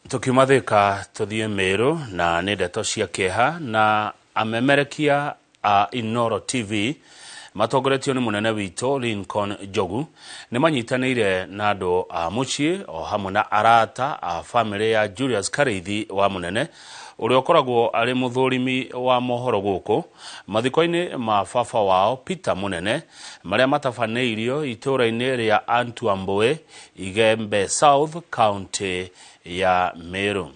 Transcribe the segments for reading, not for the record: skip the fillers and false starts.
Tukiuma Thika tuthiĩ Meru na nĩ ndeto cia kĩeha na amemerekia a Inooro TV matongoretio nĩ mũnene witũ Lincoln Njogu nĩ manyitanĩire na andũ a mũciĩ o hamwe na arata a famĩlĩ ya Julius Karĩithi wa Mũnene ũrĩa ũkoragwo arĩ mũthũrimi wa mohoro gũkũ mathiko-inĩ ma baba wao Peter Mũnene marĩa matabanĩirio itũũra-inĩ rĩa Antuambwe Igembe South kaunti ya Meru.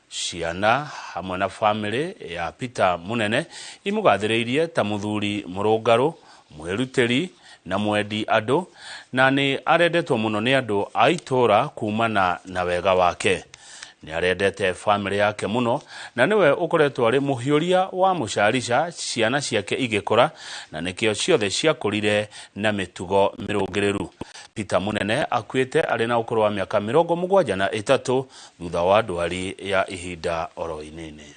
Ciana hamwe na famĩlĩ ya Peter Mũnene imũgathĩrĩirie ta mũthuri mũrũngarũ, mwĩrutĩri na mwendi andũ na nĩ arendetwo mũno nĩ andũ a itũũra kumana na wega wake. Nĩ arendete famĩlĩ yake mũno na nĩwe ũkoretwo arĩ mũhiũria wa mũcarica ciana ciake igĩkũra na nĩkĩo ciothe ciakũrire na mĩtugo mĩrũngĩrĩru. Peter Mũnene akuĩte arĩ na ũkũrũ wa mĩaka 73 thutha wa ndwari ya ihinda oro inini.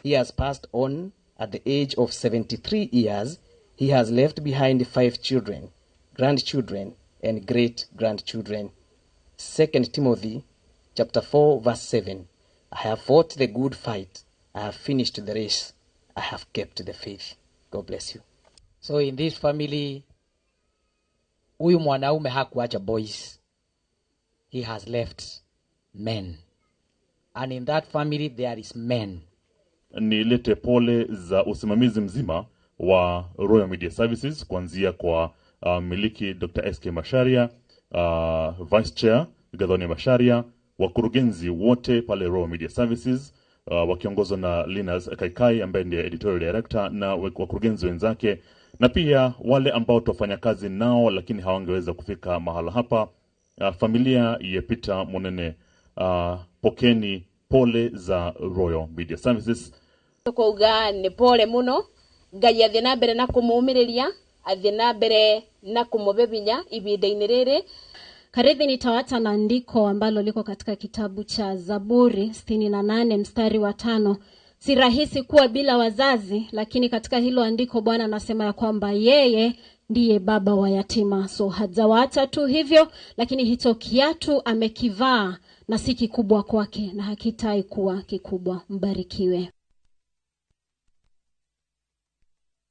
He has passed on at the age of 73 years. He has left behind 5 children, grandchildren, and great-grandchildren. 2 Timothy chapter 4 verse 7. I have fought the good fight. I have finished the race. I have kept the faith. God bless you. So in this family, huyu mwanaume hakuacha boys. He has left men. And in that family there is men. Nilete pole za usimamizi mzima wa Royal Media Services kuanzia kwa miliki Dr. SK Macharia, Vice Chair Gathoni Macharia, wakurugenzi wote pale Royal Media Services, wakiongozwa na Linus Kaikai ambaye ndiye editorial director na wakurugenzi wenzake, na pia wale ambao tutafanya kazi nao lakini hawangeweza kufika mahala hapa. Familia ya Peter Munene, pokeni pole za Royal Media Services. Kuuga ni pole muno, Ngai athie na mbere na kumuumiriria, athie na mbere na kumube binya ibinda-inĩ rĩrĩ. Karithi nitawacha na andiko ambalo liko katika kitabu cha Zaburi 68 mstari wa 5. Si rahisi kuwa bila wazazi, lakini katika hilo andiko Bwana anasema ya kwamba yeye ndiye baba wa yatima. So hajawaacha tu hivyo, lakini hicho kiatu amekivaa na si kikubwa kwake na hakitai kuwa kikubwa. Mbarikiwe.